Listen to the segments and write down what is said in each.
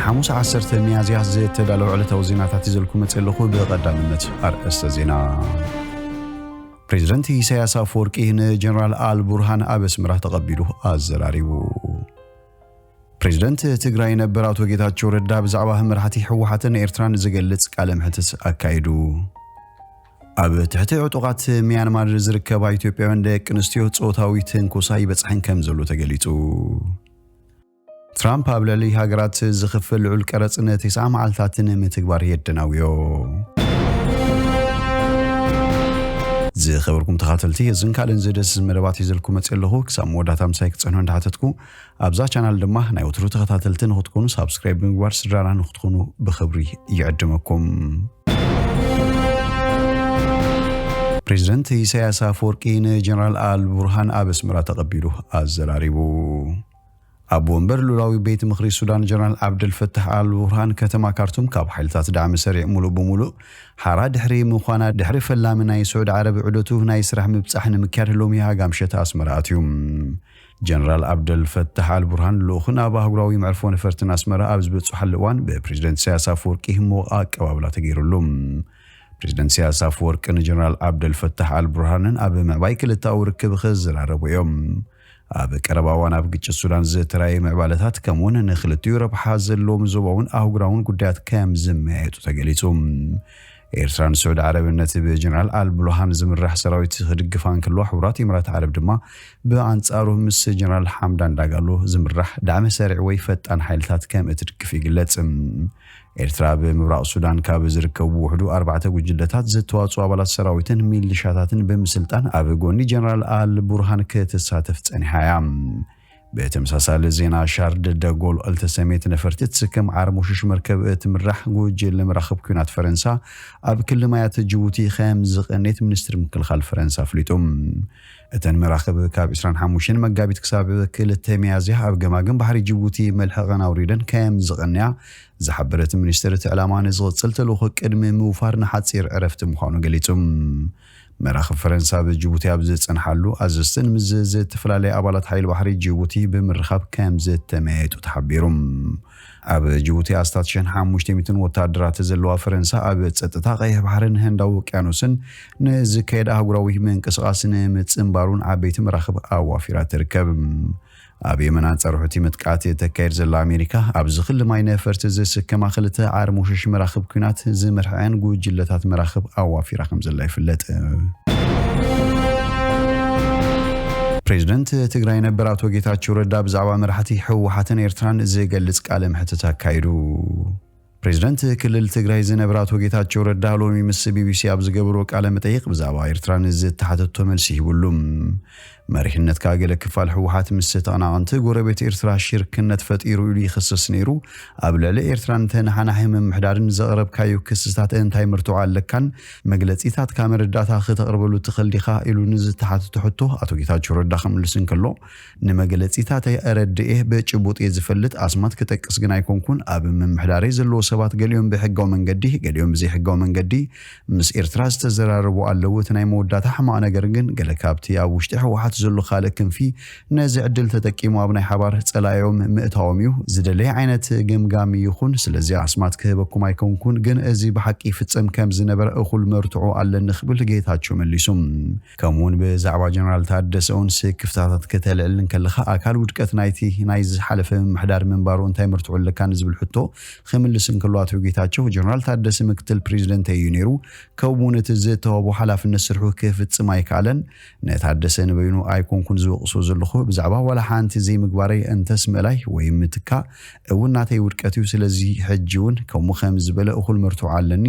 ሓሙስ ዓሰርተ ሚያዝያ ዝተዳለወ ዕለታዊ ዜናታት ይዘልኩ መጽእ ኣለኹ። ብቐዳምነት ኣርእስተ ዜና። ፕሬዚደንት ኢሳያስ ኣፈወርቂ ንጀነራል ኣል ቡርሃን ኣብ ኣስመራ ተቐቢሉ ኣዘራሪቡ። ፕሬዚደንት ትግራይ ነበር ኣቶ ጌታቸው ረዳ ብዛዕባ መራሕቲ ህወሓትን ኤርትራን ዝገልጽ ቃለ መሕትት ኣካይዱ። ኣብ ትሕቲ ዕጡቓት ሚያንማር ዝርከባ ኢትዮጵያውያን ደቂ ኣንስትዮ ጾታዊ ትንኮሳ ይበጽሐን ከም ዘሎ ተገሊጹ። ትራምፕ ኣብ ልዕሊ ሃገራት ዝኽፈል ልዑል ቀረጽ ንተስዓ መዓልታት ንምትግባር የደናውዮ። ዝኸበርኩም ተኻተልቲ፣ እዝን ካልእን ዘደስስ መደባት ሒዘልኩም መጽእ ኣለኹ። ክሳብ መወዳእታ ምሳይ ክትጸንሑ እንዳሓተትኩ፣ ኣብዛ ቻናል ድማ ናይ ወትሩ ተኸታተልቲ ንኽትኮኑ ሳብስክራይብ ብምግባር ስድራና ንኽትኾኑ ብኽብሪ ይዕድመኩም። ፕሬዚደንት ኢሳያስ ኣፈወርቂ ንጀነራል ኣል ቡርሃን ኣብ ኣስመራ ተቐቢሉ ኣዘራሪቡ። ኣብ ወንበር ልኡላዊ ቤት ምኽሪ ሱዳን ጀነራል ዓብደል ፈታሕ ኣል ቡርሃን ከተማ ካርቱም ካብ ሓይልታት ዳዕሚ ሰሪዕ ሙሉእ ብሙሉእ ሓራ ድሕሪ ምዃና ድሕሪ ፈላሚ ናይ ስዑድ ዓረብ ዑደቱ ናይ ስራሕ ምብጻሕ ንምክያድ ሎሚ ሃጋ ምሸት ኣስመራ ኣትዩ። ጀነራል ዓብደል ፈታሕ ኣል ቡርሃን ልኡኽን ኣብ ኣህጉራዊ መዕርፎ ነፈርትን ኣስመራ ኣብ ዝበጽሓሉ እዋን ብፕሬዚደንት ኢሳያስ ኣፈወርቂ ህሞቕ ኣቀባብላ ተገይሩሉ። ፕሬዚደንት ኢሳያስ ኣፈወርቂ ንጀነራል ዓብደል ፈታሕ ኣል ቡርሃንን ኣብ ምዕባይ ክልተኣዊ ርክብ ክዘራረቡ እዮም። ኣብ ቀረባ እዋን ኣብ ግጭት ሱዳን ዝተራእየ ምዕባለታት ከምኡውን ንክልቲኡ ረብሓ ዘለዎም ዞባውን ኣህጉራውን ጉዳያት ከም ዝመያየጡ ተገሊጹ። ኤርትራን ስዑድ ዓረብን ነቲ ብጀነራል ኣል ቡርሃን ዝምራሕ ሰራዊት ክድግፋ እንከለዋ፣ ሕቡራት ኢማራት ዓረብ ድማ ብኣንጻሩ ምስ ጀነራል ሓምዳን ዳጋሎ ዝምራሕ ዳዕሚ ሰሪዕ ወይ ፈጣን ሓይልታት ከም እትድግፍ ይግለጽ። ኤርትራ ኣብ ምብራቕ ሱዳን ካብ ዝርከቡ ውሕዱ ኣርባዕተ ጉጅለታት ዝተዋጽኡ ኣባላት ሰራዊትን ሚሊሻታትን ብምስልጣን ኣብ ጎኒ ጀነራል ኣል ቡርሃን ክትሳተፍ ጸኒሓ እያ። ብተመሳሳሊ ዜና፣ ሻርል ደጎል እተሰምየት ነፈርቲ እትስከም ዓርሞሽሽ መርከብ እትምራሕ ጉጅለ መራኽብ ኲናት ፈረንሳ ኣብ ክሊ ማያት ጅቡቲ ከም ዝቐነየት ሚኒስትሪ ምክልኻል ፈረንሳ ኣፍሊጡ። እተን መራኽብ ካብ ዕስራን ሓሙሽተን መጋቢት ክሳብ ክልተ ሚያዝያ ኣብ ገማግም ባሕሪ ጅቡቲ መልሕቐን ኣውሪደን ከም ዝቐነያ ዝሓበረት ሚኒስትሪ፣ እቲ ዕላማ ንዝቕጽል ተልእኾ ቅድሚ ምውፋር ንሓጺር ዕረፍቲ ምዃኑ ገሊጹ። መራኽብ ፈረንሳ ኣብ ጅቡቲ ኣብ ዝጸንሓሉ፣ ኣዘዝትን ምስ ዝተፈላለዩ ኣባላት ሓይሊ ባሕሪ ጅቡቲ ብምርኻብ ከም ዝተመያየጡ ተሓቢሩ። ኣብ ጅቡቲ ኣስታት ሽሕን ሓሙሽተ ሚእትን ወታደራት ዘለዋ ፈረንሳ፣ ኣብ ጸጥታ ቀይሕ ባሕርን ህንዳዊ ውቅያኖስን ንዝካየድ ኣህጉራዊ ምንቅስቓስ ንምጽንባሩን ዓበይቲ መራኽብ ኣዋፊራ ትርከብ። ኣብ የመን ኣንጻር ሑቲ መጥቃዕቲ እተካየድ ዘላ ኣሜሪካ፣ ኣብዚ ክሊ ማይ ነፈርቲ ዝስከማ ክልተ ዓርሞሽሽ መራኽብ ኲናት ዝመርሐአን ጉጅለታት መራኽብ ኣዋፊራ ከም ዘላ ይፍለጥ። ፕሬዚደንት ትግራይ ነበር ኣቶ ጌታቸው ረዳ ብዛዕባ መራሕቲ ህወሓትን ኤርትራን ዝገልጽ ቃለ መሕትት ኣካይዱ። ፕሬዚደንት ክልል ትግራይ ዝነበረ ኣቶ ጌታቸው ረዳ ሎሚ ምስ ቢቢሲ ኣብ ዝገበሮ ቃለ መጠይቕ ብዛዕባ ኤርትራ ንዝተሓተቶ መልሲ ሂቡሉ። መሪሕነትካ ገለ ክፋል ህወሓት ምስ ተቐናቐንቲ ጎረቤት ኤርትራ ሽርክነት ፈጢሩ ኢሉ ይኽስስ ነይሩ። ኣብ ልዕሊ ኤርትራን ተነሓናሒ ምምሕዳርን ዘቕረብካዮ ክስታት እንታይ መርትዖ ኣለካን? መግለጺታትካ መረዳእታ ክተቕርበሉ ትኽእል ዲኻ? ኢሉ ንዝተሓተቶ ሕቶ ኣቶ ጌታቸው ረዳ ክምልስ እንከሎ፣ ንመግለጺታተይ ኣረድኤ ብጭቡጥ እየ ዝፈልጥ፣ ኣስማት ክጠቅስ ግን ኣይኮንኩን። ኣብ ምምሕዳረይ ዘለዉ ሰባት ገሊኦም ብሕጋዊ መንገዲ፣ ገሊኦም ብዘይሕጋዊ መንገዲ ምስ ኤርትራ ዝተዘራረቡ ኣለዉ። እቲ ናይ መወዳእታ ሕማቕ ነገር ግን ገለ ካብቲ ኣብ ውሽጢ ህወሓት ዘሎ ካልእ ክንፊ ነዚ ዕድል ተጠቂሙ ኣብ ናይ ሓባር ጸላኢኦም ምእታዎም እዩ። ዝደለየ ዓይነት ግምጋም ይኹን፣ ስለዚ ኣስማት ክህበኩም ኣይኮንኩን፣ ግን እዚ ብሓቂ ይፍጸም ከም ዝነበረ እኹል መርትዖ ኣለኒ ክብል ጌታቸው መሊሱ። ከምኡውን ብዛዕባ ጀነራል ታደሰ እውን ስክፍታታት ከተልዕል እንከለኻ፣ ኣካል ውድቀት ናይቲ ናይ ዝሓለፈ ምምሕዳር ምንባሩ እንታይ መርትዖ ኣለካ ንዝብል ሕቶ ክምልስ እንከሎ ኣቶ ጌታቸው፣ ጀነራል ታደሰ ምክትል ፕሬዚደንት እዩ ነይሩ፣ ከምኡውን እቲ ዝተዋህቦ ሓላፍነት ስርሑ ክፍጽም ኣይከኣለን። ንታደሰ ንበይኑ ኣይኮንኩን ዝወቕሶ ዘለኹ፣ ብዛዕባ ዋላ ሓንቲ ዘይምግባረይ እንተስ ምእላይ ወይ ምትካእ እውን ናተይ ውድቀት እዩ። ስለዚ ሕጂ እውን ከምኡ ከም ዝበለ እኹል መርትዖ ኣለኒ።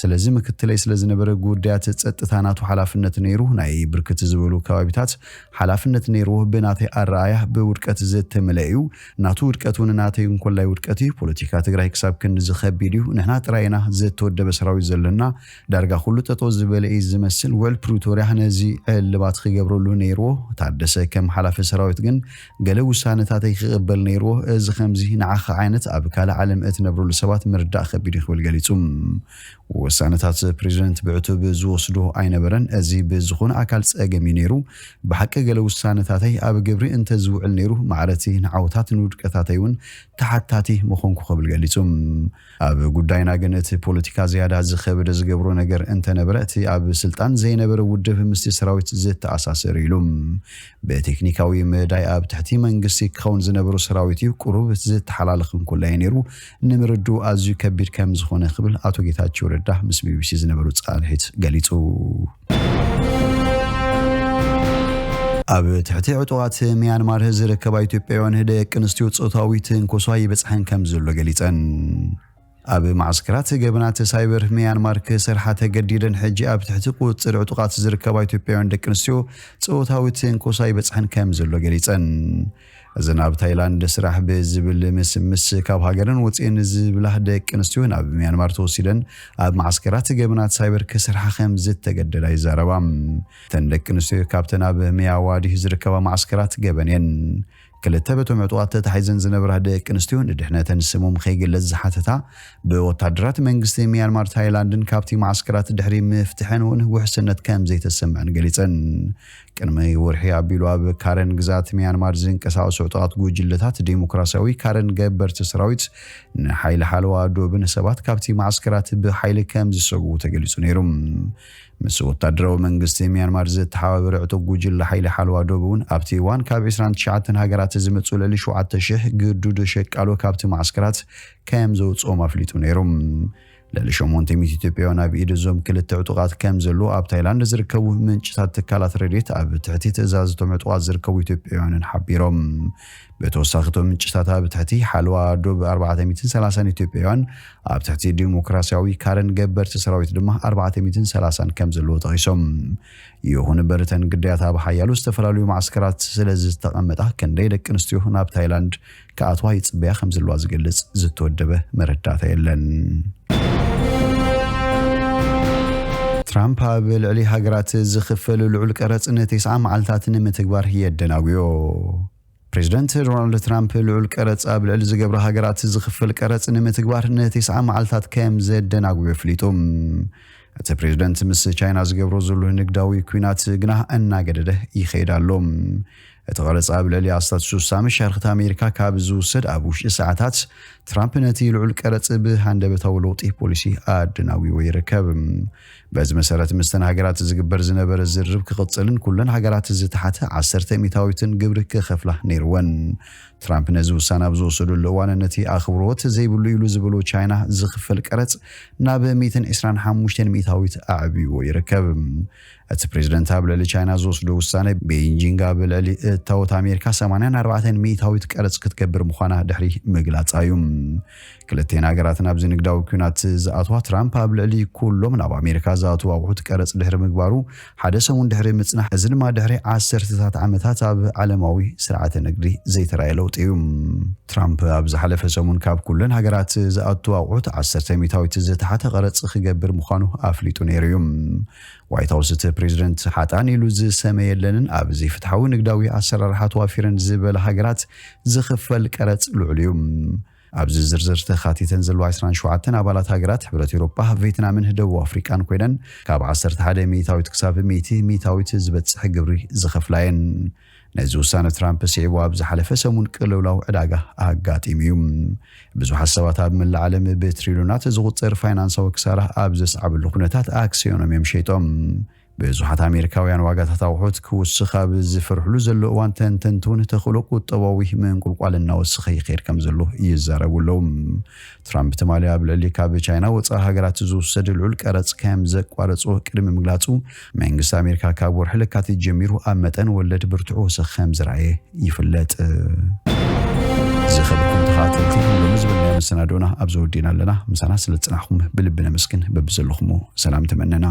ስለዚ ምክትለይ ስለ ዝነበረ ጉዳያት ጸጥታ ናቱ ሓላፍነት ነይሩ። ናይ ብርክት ዝበሉ ከባቢታት ሓላፍነት ነይርዎ። ብናተይ ኣረኣያ ብውድቀት ዝተመልአ እዩ። ናቱ ውድቀት እውን ናተይ እንኮላይ ውድቀት እዩ። ፖለቲካ ትግራይ ክሳብ ክንድዚ ከቢድ እዩ። ንሕና ጥራይ ኢና ዝተወደበ ሰራዊት ዘለና። ዳርጋ ኩሉ ጠጠው ዝበለ እዩ ዝመስል። ውዕል ፕሪቶርያ ነዚ ዕልባት ክገብረሉ ነይርዎ። ታደሰ ከም ሓላፊ ሰራዊት ግን ገለ ውሳነታተይ ክቕበል ነይርዎ። እዚ ከምዚ ንዓኻ ዓይነት ኣብ ካልእ ዓለም እትነብረሉ ሰባት ምርዳእ ከቢድ እዩ ክብል ገሊጹ። ውሳነታት ፕሬዚደንት ብዕቱብ ዝወስዶ ኣይነበረን። እዚ ብዝኾነ ኣካል ጸገም እዩ ነይሩ። ብሓቂ ገለ ውሳነታተይ ኣብ ግብሪ እንተዝውዕል ነይሩ፣ ማዕረቲ ንዓወታት ንውድቀታተይ እውን ተሓታቲ ምኾንኩ ክብል ገሊጹ። ኣብ ጉዳይና ግን እቲ ፖለቲካ ዝያዳ ዝኸበደ ዝገብሮ ነገር እንተነበረ፣ እቲ ኣብ ስልጣን ዘይነበረ ውድብ ምስቲ ሰራዊት ዝተኣሳሰር ኢሉ። ብቴክኒካዊ መዳይ ኣብ ትሕቲ መንግስቲ ክኸውን ዝነበሩ ሰራዊት እዩ ቁሩብ ዝተሓላለኸ እንኮላይ ነይሩ፣ ንምርድኡ ኣዝዩ ከቢድ ከም ዝኾነ ክብል ኣቶ ጌታቸው ረዳ ምስ ቢቢሲ ዝነበሩ ጻንሒት ገሊጹ። ኣብ ትሕቲ ዕጡቓት ሚያንማር ዝርከባ ኢትዮጵያውያን ደቂ ኣንስትዮ ጾታዊ ትንኮሳ ይበጽሐን ከም ዘሎ ገሊጸን። ኣብ ማዕስከራት ገበናት ሳይበር ሚያንማር ክሰርሓ ተገዲደን ሕጂ ኣብ ትሕቲ ቁጽጽር ዕጡቓት ዝርከባ ኢትዮጵያውያን ደቂ ኣንስትዮ ጾታዊ ትንኮሳ ይበጽሐን ከም ዘሎ ገሊጸን። እዘን ኣብ ታይላንድ ስራሕ ብዝብል ምስምስ ካብ ሃገረን ወፂኤን ዝብላ ደቂ ኣንስትዮ ናብ ሚያንማር ተወሲደን ኣብ ማዕስከራት ገበናት ሳይበር ክሰርሓ ከም ዝተገደዳ ይዛረባ። እተን ደቂ ኣንስትዮ ካብተን ኣብ ሚያዋዲ ዝርከባ ማዕስከራት ገበን እየን። ክልተ በቶም ዕጡቓት ተታሒዘን ዝነበራ ደቂ ኣንስትዮ ንድሕነተን ስሞም ከይግለጽ ዝሓተታ ብወታደራት መንግስቲ ሚያንማር ታይላንድን ካብቲ ማዕስከራት ድሕሪ ምፍትሐን እውን ውሕስነት ከም ዘይተሰምዐን ገሊጸን። ቅድሚ ወርሒ ኣቢሉ ኣብ ካረን ግዛት ሚያንማር ዝንቀሳቐሱ ዕጡቓት ጉጅለታት ዴሞክራሲያዊ ካረን ገበርቲ ሰራዊት ንሓይሊ ሓለዋ ዶብን ሰባት ካብቲ ማዕስከራት ብሓይሊ ከም ዝሰጉ ተገሊጹ ነይሩ። ምስ ወታደራዊ መንግስቲ ሚያንማር ዝተሓባበረ ዕጡቕ ጉጅለ ሓይሊ ሓለዋ ዶብ እውን ኣብቲ እዋን ካብ ዕስራን ትሽዓተን ሃገራት ዝመጹ ልዕሊ ሸውዓተ ሽሕ ግዱድ ሸቃሎ ካብቲ ማዕስከራት ከም ዘውጽኦም ኣፍሊጡ ነይሩ። ልዕሊ ሸሞንተ ሚእቲ ኢትዮጵያውያን ኣብ ኢድ እዞም ክልተ ዕጡቓት ከም ዘሎ ኣብ ታይላንድ ዝርከቡ ምንጭታት ትካላት ረድኤት ኣብ ትሕቲ ትእዛዝ እቶም ዕጡቓት ዝርከቡ ኢትዮጵያውያንን ሓቢሮም። ብተወሳኺ እቶም ምንጭታት ኣብ ትሕቲ ሓለዋ ዶብ ኣርባዕተ ሚእትን ሰላሳን ኢትዮጵያውያን ኣብ ትሕቲ ዲሞክራሲያዊ ካረን ገበርቲ ሰራዊት ድማ ኣርባዕተ ሚእትን ሰላሳን ከም ዘለዎ ጠቒሶም። ይኹን እምበር እተን ግዳያት ኣብ ሓያሎ ዝተፈላለዩ ማዕስከራት ስለ ዝተቐመጣ ክንደይ ደቂ ኣንስትዮ ናብ ታይላንድ ክኣትዋ ይጽበያ ከም ዘለዋ ዝገልጽ ዝተወደበ መረዳእታ የለን። ትራምፕ ኣብ ልዕሊ ሃገራት ዝኽፈል ልዑል ቀረጽ ንተስዓ መዓልታት ንምትግባር የደናጉዮ። ፕሬዚደንት ዶናልድ ትራምፕ ልዑል ቀረጽ ኣብ ልዕሊ ዝገብራ ሃገራት ዝኽፈል ቀረጽ ንምትግባር ንተስዓ መዓልታት ከም ዘደናጉዮ ኣፍሊጡ። እቲ ፕሬዚደንት ምስ ቻይና ዝገብሮ ዘሎ ንግዳዊ ኲናት ግና እናገደደ ይኸይድ ኣሎ። እቲ ቀረጽ ኣብ ልዕሊ ኣስታት ሱሳ መሻርኽቲ ኣሜሪካ ካብ ዝውሰድ ኣብ ውሽጢ ሰዓታት ትራምፕ ነቲ ልዑል ቀረጽ ብሃንደበታዊ ለውጢ ፖሊሲ ኣደናጒዎ ይርከብ። በዚ መሰረት ምስተን ሃገራት ዝግበር ዝነበረ ዝርርብ ክቕጽልን ኩለን ሃገራት ዝተሓተ ዓሰርተ ሚእታዊትን ግብሪ ክኸፍላ ነይርወን። ትራምፕ ነዚ ውሳነ ኣብ ዝወሰደሉ እዋን ነቲ ኣኽብሮት ዘይብሉ ኢሉ ዝበሎ ቻይና ዝኽፈል ቀረጽ ናብ ሚእትን ዕስራን ሓሙሽተን ሚእታዊት ኣዕብይዎ ይርከብ። እቲ ፕሬዚደንት ኣብ ልዕሊ ቻይና ዝወስዶ ውሳነ ቤይጂንግ ኣብ ልዕሊ እታወት ኣሜሪካ ሰማንያን ኣርባዕተን ሚእታዊት ቀረጽ ክትገብር ምዃና ድሕሪ ምግላጻ እዩ። ክልቴን ሃገራትን ኣብዚ ንግዳዊ ኲናት ዝኣትዋ ትራምፕ ኣብ ልዕሊ ኩሎም ናብ ኣሜሪካ ዝኣትዉ ኣቑሑት ቀረጽ ድሕሪ ምግባሩ ሓደ ሰሙን ድሕሪ ምጽናሕ፣ እዚ ድማ ድሕሪ ዓሰርተታት ዓመታት ኣብ ዓለማዊ ስርዓተ ንግዲ ዘይተራየ ለውጢ እዩ። ትራምፕ ኣብ ዝሓለፈ ሰሙን ካብ ኩለን ሃገራት ዝኣቱ ኣቑሑት ዓሰርተ ሚእታዊት ዝተሓተ ቀረጽ ክገብር ምዃኑ ኣፍሊጡ ነይሩ እዩ። ዋይት ሃውስ እቲ ፕሬዚደንት ሓጣን ኢሉ ዝሰመየለንን ኣብ ዘይፍትሓዊ ንግዳዊ ኣሰራርሓ ተዋፊረን ዝበለ ሃገራት ዝኽፈል ቀረጽ ልዑል እዩ። ኣብዚ ዝርዝር ተኻቲተን ዘለዋ ዕስራን ሸውዓተን ኣባላት ሃገራት ሕብረት ኤውሮጳ፣ ቬትናምን ደቡብ ኣፍሪቃን ኮይነን ካብ ዓሰርተ ሓደ ሚእታዊት ክሳብ ሚእቲ ሚእታዊት ዝበጽሕ ግብሪ ዝኸፍላ እየን። ነዚ ውሳነ ትራምፕ ስዒቡ ኣብ ዝሓለፈ ሰሙን ቅልውላው ዕዳጋ ኣጋጢሙ እዩ። ብዙሓት ሰባት ኣብ መላእ ዓለም ብትሪልዮናት ዝቑጸር ፋይናንሳዊ ክሳራ ኣብ ዘስዓበሉ ኩነታት ኣክስዮኖም እዮም ሸይጦም። ብዙሓት ኣሜሪካውያን ዋጋታት ኣቑሑት ክውስኽ ኣብ ዝፈርሕሉ ዘሎ እዋን ተንተንቲ እውን ተኽእሎ ቁጠባዊ ምንቁልቋል እናወሰኸ ይኸይድ ከም ዘሎ ይዛረቡ ኣለዉ። ትራምፕ ትማሊ ኣብ ልዕሊ ካብ ቻይና ወፃኢ ሃገራት ዝውሰድ ልዑል ቀረፅ ከም ዘቋረፁ ቅድሚ ምግላፁ መንግስቲ ኣሜሪካ ካብ ወርሒ ለካቲት ጀሚሩ ኣብ መጠን ወለድ ብርቱዕ ወሰኽ ከም ዝረኣየ ይፍለጥ። ዝኸበርኩም ተኸታተልቲ ሎሚ ዝበልናዮ መሰናዶና ኣብዚ ወዲእና ኣለና። ምሳና ስለ ዝፅናሕኩም ብልቢ ነመስግን። በብዘለኹሞ ሰላም ተመነና።